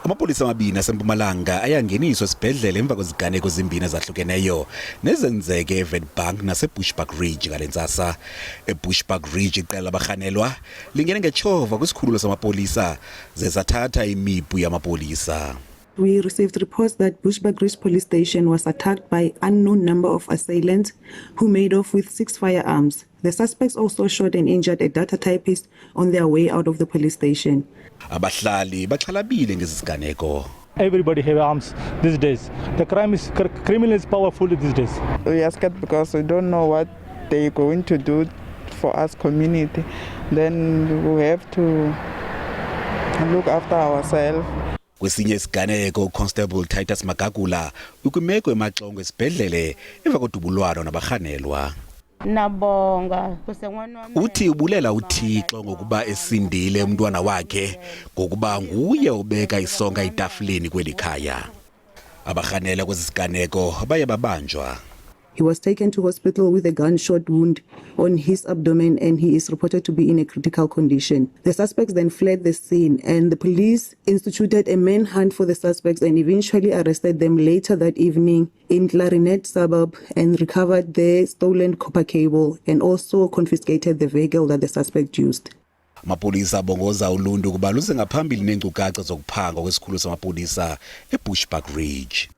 Amapolisa amabini aseMpumalanga ayangeniswa esibhedlele emva kweziganeko ezimbini ezahlukeneyo nezenzeke eWitbank naseBushbuckridge ngale ntsasa. EBushbuckridge, iqela labarhanelwa lingene ngetshova kwisikhululo samapolisa ze sathatha imipu yamapolisa. We received reports that Bushbuckridge Police Station was attacked by unknown number of assailants who made off with six firearms. The suspects also shot and injured a data typist on their way out of the police station. Abahlali baxhalabile ngezi ziganeko. Everybody have arms these days. The crime is criminal is powerful these days. We are scared because we don't know what they're going to do for us community. Then we have to look after ourselves. Kwesinye isiganeko, uConstable Titus Magagula ukwimeko emaxongo esibhedlele emva kodubulwano nabarhanelwa. Nabonga kuse n'wana wa mina. Uthi ubulela uThixo ngokuba esindile umntwana wakhe, ngokuba nguye obeka isonka etafileni kweli khaya. Abarhanelwa kwesi siganeko baye babanjwa. He was taken to hospital with a gunshot wound on his abdomen and he is reported to be in a critical condition. The suspects then fled the scene and the police instituted a manhunt for the suspects and eventually arrested them later that evening in Klarinet suburb and recovered the stolen copper cable and also confiscated the vehicle that the suspect used. Amapolisa abongoza uluntu ukuba luze ngaphambili neenkcukacha zokuphangwa kwesikhululo samapolisa eBushbuckridge.